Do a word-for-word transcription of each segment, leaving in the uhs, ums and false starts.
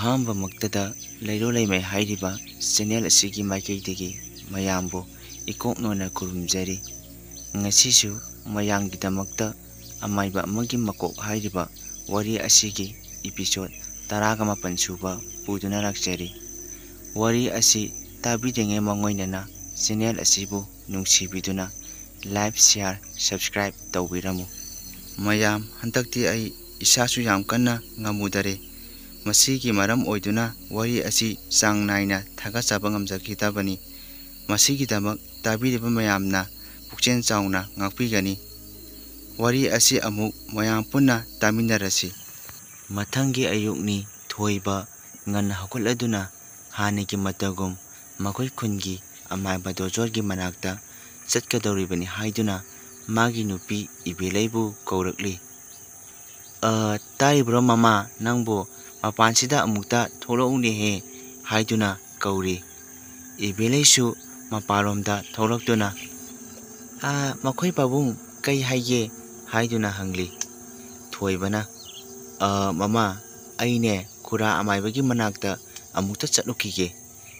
ꯑꯍꯥꯟꯕꯃꯛꯇꯗ ꯂꯩꯔꯣ ꯂꯩꯃꯥꯏ ꯍꯥꯏꯔꯤꯕ ꯆꯦꯅꯦꯜ ꯑꯁꯤꯒꯤ ꯃꯥꯏꯀꯩꯗꯒꯤ ꯃꯌꯥꯝꯕꯨ ꯏꯀꯣꯛ ꯅꯣꯟꯅ ꯈꯨꯔꯨꯝꯖꯔꯤ꯫ ꯉꯁꯤꯁꯨ ꯃꯌꯥꯝꯒꯤꯗꯃꯛꯇ ꯑꯃꯥꯏꯕ ꯑꯃꯒꯤ ꯃꯀꯣꯛ ꯍꯥꯏꯔꯤꯕ ꯋꯥꯔꯤ ꯑꯁꯤꯒꯤ ꯏꯄꯤꯁꯣꯠ ꯇꯔꯥꯒ ꯃꯥꯄꯟ ꯁꯨꯕ ꯄꯨꯗꯨꯅ ꯂꯥꯛꯆꯔꯤ꯫ ꯋꯥꯔꯤ ꯑꯁꯤ ꯇꯥꯕꯤꯗ꯭ꯔꯤꯉꯩ ꯃꯥꯡꯑꯣꯏꯅꯅ ꯆꯦꯅꯦꯜ ꯑꯁꯤꯕꯨ ꯅꯨꯡꯁꯤꯕꯤꯗꯨꯅ ꯂꯥꯏꯛ, ꯁꯤꯌꯥꯔ, ꯁꯕꯁꯀ꯭ꯔꯥꯏꯕ ꯇꯧꯕꯤꯔꯝꯃꯨ꯫ ꯃꯌꯥꯝ, ꯍꯟꯗꯛꯇꯤ ꯑꯩ ꯏꯁꯥꯁꯨ ꯌꯥꯝ ꯀꯟꯅ ꯉꯝꯃꯨꯗꯔꯦ꯫ ꯃꯁꯤꯒꯤ ꯃꯔꯝ ꯑꯣꯏꯗꯨꯅ ꯋꯥꯔꯤ ꯑꯁꯤ ꯆꯥꯡ ꯅꯥꯏꯅ ꯊꯥꯒꯠꯆꯕ ꯉꯝꯖꯈꯤꯗꯕꯅꯤ꯫ ꯃꯁꯤꯒꯤꯗꯃꯛ ꯇꯥꯕꯤꯔꯤꯕ ꯃꯌꯥꯝꯅ ꯄꯨꯛꯆꯦꯜ ꯆꯥꯎꯅ ꯉꯥꯛꯄꯤꯒꯅꯤ꯫ ꯋꯥꯔꯤ ꯑꯁꯤ ꯑꯃꯨꯛ ꯃꯌꯥꯝ ꯄꯨꯟꯅ ꯇꯥꯃꯤꯟꯅꯔꯁꯤ꯫ ꯃꯊꯪꯒꯤ ꯑꯌꯨꯛꯅꯤ꯫ ꯊꯣꯏꯕ ꯉꯟꯅ ꯍꯧꯒꯠꯂꯗꯨꯅ ꯍꯥꯟꯅꯒꯤ ꯃꯇꯧꯒꯨꯝ ꯃꯈꯣꯏ ꯈꯨꯟꯒꯤ ꯑꯃꯥꯏꯕ ꯗꯣꯖꯣꯔꯒꯤ ꯃꯅꯥꯛꯇ ꯆꯠꯀꯗꯧꯔꯤꯕꯅꯤ ꯍꯥꯏꯗꯨꯅ ꯃꯥꯒꯤ ꯅꯨꯄꯤ ꯏꯕꯦꯂꯩꯕꯨ ꯀꯧꯔꯛꯂꯤ꯫ "ꯑ, ꯇꯥꯔꯤꯕ꯭ꯔꯣ ꯃꯃꯥ, ꯅꯪꯕꯨ ꯃꯄꯥꯟꯁꯤꯗ ꯑꯃꯨꯛꯇ ꯊꯣꯛꯂꯛꯎꯅꯦꯍꯦ" ꯍꯥꯏꯗꯨꯅ ꯀꯧꯔꯤ꯫ ꯏꯕꯦꯂꯩꯁꯨ ꯃꯄꯥꯟꯂꯣꯝꯗ ꯊꯣꯛꯂꯛꯇꯨꯅ, "ꯑ, ꯃꯈꯣꯏ ꯄꯥꯕꯨꯡ ꯀꯩ ꯍꯥꯏꯒꯦ?" ꯍꯥꯏꯗꯨꯅ ꯍꯪꯂꯤ꯫ ꯊꯣꯏꯕꯅ, "ꯑ, ꯃꯃꯥ, ꯑꯩꯅꯦ ꯈꯨꯔꯥ ꯑꯃꯥꯏꯕꯒꯤ ꯃꯅꯥꯛꯇ ꯑꯃꯨꯛꯇ ꯆꯠꯂꯨꯈꯤꯒꯦ꯫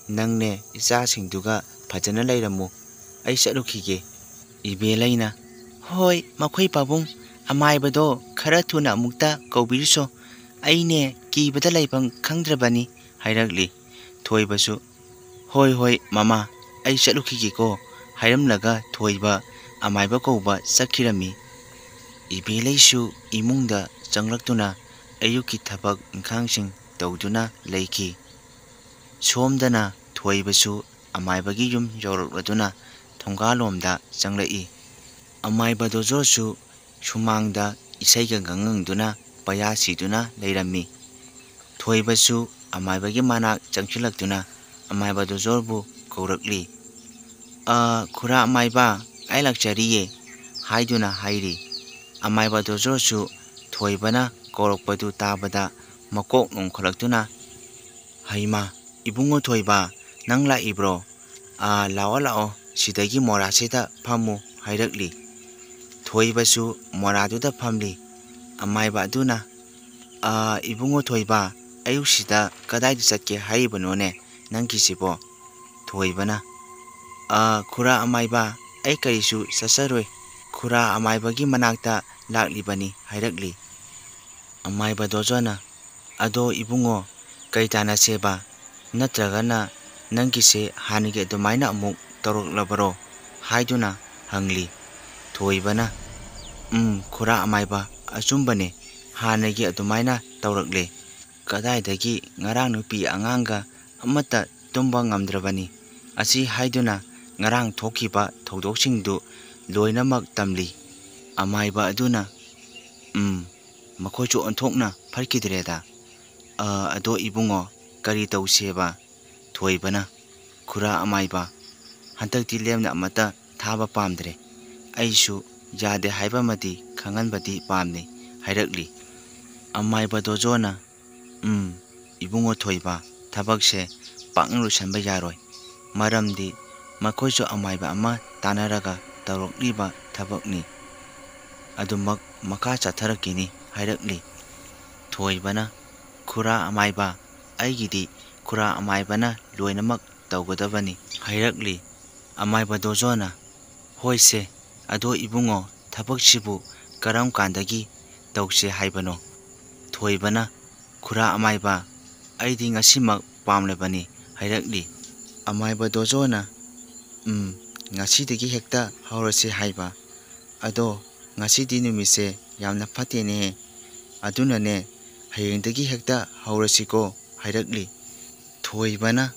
ꯅꯪꯅꯦ ꯏꯆꯥꯁꯤꯡꯗꯨꯒ ꯐꯖꯅ ꯂꯩꯔꯝꯃꯨ꯫ ꯑꯩ ꯆꯠꯂꯨꯈꯤꯒꯦ꯫" ꯏꯕꯦꯂꯩꯅ, "ꯍꯣꯏ, ꯃꯈꯣꯏ ꯄꯥꯕꯨꯡ, ꯑꯃꯥꯏꯕꯗꯣ ꯈꯔ ꯊꯨꯅ ꯑꯃꯨꯛꯇ ꯀꯧꯕꯤꯔꯨꯁꯣ꯫ ꯑꯩꯅꯦ ꯀꯤꯕꯗ ꯂꯩꯐꯝ ꯈꯪꯗ꯭ꯔꯕꯅꯤ" ꯍꯥꯏꯔꯛꯂꯤ꯫ ꯊꯣꯏꯕꯁꯨ, "ꯍꯣꯏ, ꯍꯣꯏ, ꯃꯃꯥ, ꯑꯩ ꯆꯠꯂꯨꯈꯤꯒꯦꯀꯣ" ꯍꯥꯏꯔꯝꯂꯒ ꯊꯣꯏꯕ ꯑꯃꯥꯏꯕ ꯀꯧꯕ ꯆꯠꯈꯤꯔꯝꯃꯤ꯫ ꯏꯕꯦꯂꯩꯁꯨ ꯏꯃꯨꯡꯗ ꯆꯪꯂꯛꯇꯨꯅ ꯑꯌꯨꯛꯀꯤ ꯊꯕꯛ ꯏꯪꯈꯥꯡꯁꯤꯡ ꯇꯧꯗꯨꯅ ꯂꯩꯈꯤ꯫ ꯁꯣꯝꯗꯅ ꯊꯣꯏꯕꯁꯨ ꯑꯃꯥꯏꯕꯒꯤ ꯌꯨꯝ ꯌꯧꯔꯛꯂꯗꯨꯅ ꯊꯣꯡꯒꯥꯜꯂꯣꯝꯗ ꯆꯪꯂꯛꯏ꯫ ꯑꯃꯥꯏꯕ ꯗꯣꯖꯣꯔꯁꯨ ꯁꯨꯃꯥꯡꯗ ꯏꯁꯩꯒ ꯉꯪꯉꯪꯗꯨꯅ ꯄꯌꯥ ꯁꯤꯗꯨꯅ ꯂꯩꯔꯝꯃꯤ꯫ ꯊꯣꯏꯕꯁꯨ ꯑꯃꯥꯏꯕꯒꯤ ꯃꯅꯥꯛ ꯆꯪꯁꯤꯜꯂꯛꯇꯨꯅ ꯑꯃꯥꯏꯕ ꯗꯣꯖꯣꯔꯕꯨ ꯀꯧꯔꯛꯂꯤ꯫ "ꯑ, ꯈꯨꯔꯥ ꯑꯃꯥꯏꯕ, ꯑꯩ ꯂꯥꯛꯆꯔꯤꯌꯦ" ꯍꯥꯏꯗꯨꯅ ꯍꯥꯏꯔꯤ꯫ ꯑꯃꯥꯏꯕ ꯗꯣꯖꯣꯔꯁꯨ ꯊꯣꯏꯕꯅ ꯀꯧꯔꯛꯄꯗꯨ ꯇꯥꯕꯗ ꯃꯀꯣꯛ ꯅꯣꯡꯈꯠꯂꯛꯇꯨꯅ, "ꯍꯩꯃꯥ, ꯏꯕꯨꯡꯉꯣ ꯊꯣꯏꯕ, ꯅꯪ ꯂꯥꯛꯏꯕ꯭ꯔꯣ? ꯑꯥ, ꯂꯥꯛꯑꯣ, ꯂꯥꯛꯑꯣ, ꯁꯤꯗꯒꯤ ꯃꯣꯔꯥꯁꯤꯗ ꯐꯝꯃꯨ" ꯍꯥꯏꯔꯛꯂꯤ꯫ ꯊꯣꯏꯕꯁꯨ ꯃꯣꯔꯥꯗꯨꯗ ꯐꯝꯂꯤ꯫ ꯑꯃꯥꯏꯕ ꯑꯗꯨꯅ, "ꯑꯥ, ꯏꯕꯨꯡꯉꯣ ꯊꯣꯏꯕ, ꯑꯌꯨꯛꯁꯤꯗ ꯀꯗꯥꯏꯗ ꯆꯠꯀꯦ ꯍꯥꯏꯔꯤꯕꯅꯣꯅꯦ ꯅꯪꯒꯤꯁꯤꯕꯣ?" ꯊꯣꯏꯕꯅ, "ꯑꯥ, ꯈꯨꯔꯥ ꯑꯃꯥꯏꯕ, ꯑꯩ ꯀꯔꯤꯁꯨ ꯆꯠꯆꯔꯣꯏ꯫ ꯈꯨꯔꯥ ꯑꯃꯥꯏꯕꯒꯤ ꯃꯅꯥꯛꯇ ꯂꯥꯛꯂꯤꯕꯅꯤ" ꯍꯥꯏꯔꯛꯂꯤ꯫ ꯑꯃꯥꯏꯕ ꯗꯣꯖꯣꯅ, "ꯑꯗꯣ ꯏꯕꯨꯡꯉꯣ, ꯀꯩ ꯇꯥꯟꯅꯁꯦꯕ? ꯅꯠꯇ꯭ꯔꯒꯅ ꯅꯪꯒꯤꯁꯦ ꯍꯥꯟꯅꯒꯤ ꯑꯗꯨꯃꯥꯏꯅ ꯑꯃꯨꯛ ꯇꯧꯔꯛꯂꯕꯔꯣ?" ꯍꯥꯏꯗꯨꯅ ꯍꯪꯂꯤ꯫ ꯊꯣꯏꯕꯅ, "ꯎꯝ, ꯈꯨꯔꯥ ꯑꯃꯥꯏꯕ, ꯑꯆꯨꯝꯕꯅꯦ, ꯍꯥꯟꯅꯒꯤ ꯑꯗꯨꯃꯥꯏꯅ ꯇꯧꯔꯛꯂꯦ꯫ ꯀꯗꯥꯏꯗꯒꯤ ꯉꯔꯥꯡ ꯅꯨꯄꯤ ꯑꯉꯥꯡꯒ ꯑꯃꯠꯇ ꯇꯨꯝꯕ ꯉꯝꯗ꯭ꯔꯕꯅꯤ꯫ ꯑꯁꯤ ꯍꯥꯏꯗꯨꯅ ꯉꯔꯥꯡ ꯊꯣꯛꯈꯤꯕ ꯊꯧꯗꯣꯛꯁꯤꯡꯗꯨ ꯂꯣꯏꯅꯃꯛ ꯇꯝꯂꯤ꯫" ꯑꯃꯥꯏꯕ ꯑꯗꯨꯅ, "ꯎꯝ, ꯃꯈꯣꯏꯁꯨ ꯑꯣꯟꯊꯣꯛꯅ ꯐꯠꯈꯤꯗ꯭ꯔꯦꯗ꯫ ꯑ, ꯑꯗꯣ ꯏꯕꯨꯡꯉꯣ, ꯀꯔꯤ ꯇꯧꯁꯦꯕ?" ꯊꯣꯏꯕꯅ, "ꯈꯨꯔꯥ ꯑꯃꯥꯏꯕ, ꯍꯟꯗꯛꯇꯤ ꯂꯦꯝꯅ ꯑꯃꯠꯇ ꯊꯥꯕ ꯄꯥꯝꯗ꯭ꯔꯦ꯫ ꯑꯩꯁꯨ ꯌꯥꯗꯦ ꯍꯥꯏꯕꯃꯗꯤ ꯈꯪꯍꯟꯕꯗꯤ ꯄꯥꯝꯃꯤ" ꯍꯥꯏꯔꯛꯂꯤ꯫ ꯑꯃꯥꯏꯕ ꯗꯣꯖꯣꯅ, "ꯎꯝ, ꯏꯕꯨꯡꯉꯣ ꯊꯣꯏꯕ, ꯊꯕꯛꯁꯦ ꯄꯥꯛꯅ ꯂꯣꯏꯁꯤꯟꯕ ꯌꯥꯔꯣꯏ꯫ ꯃꯔꯝꯗꯤ ꯃꯈꯣꯏꯁꯨ ꯑꯃꯥꯏꯕ ꯑꯃ ꯇꯥꯟꯅꯔꯒ ꯇꯧꯔꯛꯂꯤꯕ ꯊꯕꯛꯅꯤ꯫ ꯑꯗꯨꯃꯛ ꯃꯈꯥ ꯆꯠꯊꯔꯛꯈꯤꯅꯤ" ꯍꯥꯏꯔꯛꯂꯤ꯫ ꯊꯣꯏꯕꯅ, "ꯈꯨꯔꯥ ꯑꯃꯥꯏꯕ, ꯑꯩꯒꯤꯗꯤ ꯈꯨꯔꯥ ꯑꯃꯥꯏꯕꯅ ꯂꯣꯏꯅꯃꯛ ꯇꯧꯒꯗꯕꯅꯤ" ꯍꯥꯏꯔꯛꯂꯤ꯫ ꯑꯃꯥꯏꯕ ꯗꯣꯖꯣꯅ, "ꯍꯣꯏꯁꯦ, ꯑꯗꯣ ꯏꯕꯨꯡꯉꯣ, ꯊꯕꯛꯁꯤꯕꯨ ꯀꯔꯝ ꯀꯥꯟꯗꯒꯤ ꯇꯧꯁꯦ ꯍꯥꯏꯕꯅꯣ?" ꯊꯣꯏꯕꯅ, "ꯈꯨꯔꯥ ꯑꯃꯥꯏꯕ, ꯑꯩꯗꯤ ꯉꯁꯤꯃꯛ ꯄꯥꯝꯂꯕꯅꯤ" ꯍꯥꯏꯔꯛꯂꯤ꯫ ꯑꯃꯥꯏꯕ ꯗꯣꯖꯣꯅ, "ꯎꯝ, ꯉꯁꯤꯗꯒꯤ ꯍꯦꯛꯇ ꯍꯧꯔꯁꯤ ꯍꯥꯏꯕ꯫ ꯑꯗꯣ ꯉꯁꯤꯗꯤ ꯅꯨꯃꯤꯠꯁꯦ ꯌꯥꯝꯅ ꯐꯠꯇꯦꯅꯦ꯫ ꯑꯗꯨꯅꯅꯦ, ꯍꯌꯦꯡꯗꯒꯤ ꯍꯦꯛꯇ ꯍꯧꯔꯁꯤꯀꯣ" ꯍꯥꯏꯔꯛꯂꯤ꯫ ꯊꯣꯏꯕꯅ,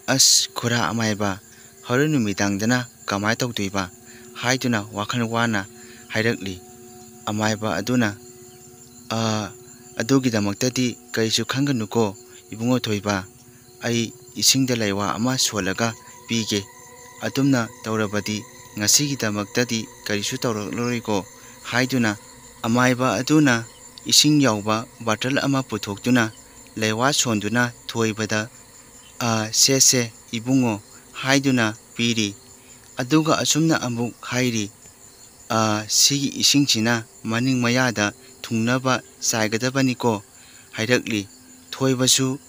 "ꯑꯁ, ꯈꯨꯔꯥ ꯑꯃꯥꯏꯕ, ꯍꯣꯔꯦꯟ ꯅꯨꯃꯤꯗꯥꯡꯗꯅ ꯀꯃꯥꯏ ꯇꯧꯗꯣꯏꯕ?" ꯍꯥꯏꯗꯨꯅ ꯋꯥꯈꯜ ꯋꯥꯅ ꯍꯥꯏꯔꯛꯂꯤ꯫ ꯑꯃꯥꯏꯕ ꯑꯗꯨꯅ, "ꯑ, ꯑꯗꯨꯒꯤꯗꯃꯛꯇꯗꯤ ꯀꯔꯤꯁꯨ ꯈꯟꯒꯅꯨꯀꯣ, ꯏꯕꯨꯡꯉꯣ ꯊꯣꯏꯕ꯫ ꯑꯩ ꯏꯁꯤꯡꯗ ꯂꯩꯋꯥ ꯑꯃ ꯁꯣꯜꯂꯒ ꯄꯤꯒꯦ꯫ ꯑꯗꯨꯝꯅ ꯇꯧꯔꯕꯗꯤ ꯉꯁꯤꯒꯤꯗꯃꯛꯇꯗꯤ ꯀꯔꯤꯁꯨ ꯇꯧꯔꯛꯂꯔꯣꯏꯀꯣ" ꯍꯥꯏꯗꯨꯅ, ꯑꯃꯥꯏꯕ ꯑꯗꯨꯅ ꯏꯁꯤꯡ ꯌꯥꯎꯕ ꯕꯥꯇꯜ ꯑꯃ ꯄꯨꯊꯣꯛꯇꯨꯅ ꯂꯩꯋꯥ ꯁꯣꯟꯗꯨꯅ ꯊꯣꯏꯕꯗ, "ꯑ, ꯁꯦ, ꯁꯦ, ꯏꯕꯨꯡꯉꯣ" ꯍꯥꯏꯗꯨꯅ ꯄꯤꯔꯤ꯫ ꯑꯗꯨꯒ ꯑꯁꯨꯝꯅ ꯑꯃꯨꯛ ꯍꯥꯏꯔꯤ, "ꯑ, ꯁꯤꯒꯤ ꯏꯁꯤꯡꯁꯤꯅ ꯃꯅꯤꯡ ꯃꯌꯥꯗ ꯊꯨꯡꯅꯕ ꯆꯥꯏꯒꯗꯕꯅꯤꯀꯣ" ꯍꯥꯏꯔꯛꯂꯤ꯫ ꯊꯣꯏꯕꯁꯨ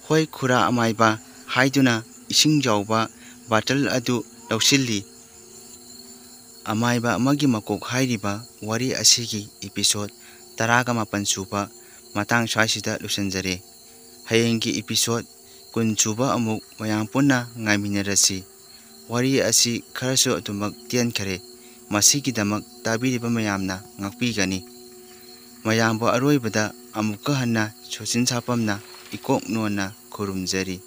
"ꯍꯣꯏ ꯈꯨꯔꯥ ꯑꯃꯥꯏꯕ" ꯍꯥꯏꯗꯨꯅ ꯏꯁꯤꯡ ꯌꯥꯎꯕ ꯕꯥꯇꯜ ꯑꯗꯨ ꯂꯧꯁꯤꯜꯂꯤ꯫ ꯑꯃꯥꯏꯕ ꯑꯃꯒꯤ ꯃꯀꯣꯛ ꯍꯥꯏꯔꯤꯕ ꯋꯥꯔꯤ ꯑꯁꯤꯒꯤ episode ꯇꯔꯥꯒ ꯃꯥꯄꯟ ꯁꯨꯕ ꯃꯇꯥꯡ ꯁ꯭ꯋꯥꯏꯁꯤꯗ ꯂꯣꯏꯁꯤꯟꯖꯔꯦ꯫ ꯍꯌꯦꯡꯒꯤ episode ꯀꯨꯟ ꯁꯨꯕ ꯑꯃꯨꯛ ꯃꯌꯥꯝ ꯄꯨꯟꯅ ꯉꯥꯏꯃꯤꯟꯅꯔꯁꯤ꯫ ꯋꯥꯔꯤ ꯑꯁꯤ ꯈꯔꯁꯨ ꯑꯗꯨꯃꯛ ꯇꯦꯟꯈꯔꯦ꯫ ꯃꯁꯤꯒꯤꯗꯃꯛ ꯇꯥꯕꯤꯔꯤꯕ ꯃꯌꯥꯝꯅ ꯉꯥꯛꯄꯤꯒꯅꯤ꯫ ꯃꯌꯥꯝꯕꯨ ꯑꯔꯣꯏꯕꯗ ꯑꯃꯨꯛꯀ ꯍꯟꯅ ꯁꯣꯆꯤꯟ ꯁꯥꯄꯝꯅ ꯏꯀꯣꯛ ꯅꯣꯟꯅ ꯈꯨꯔꯨꯝꯖꯔꯤ꯫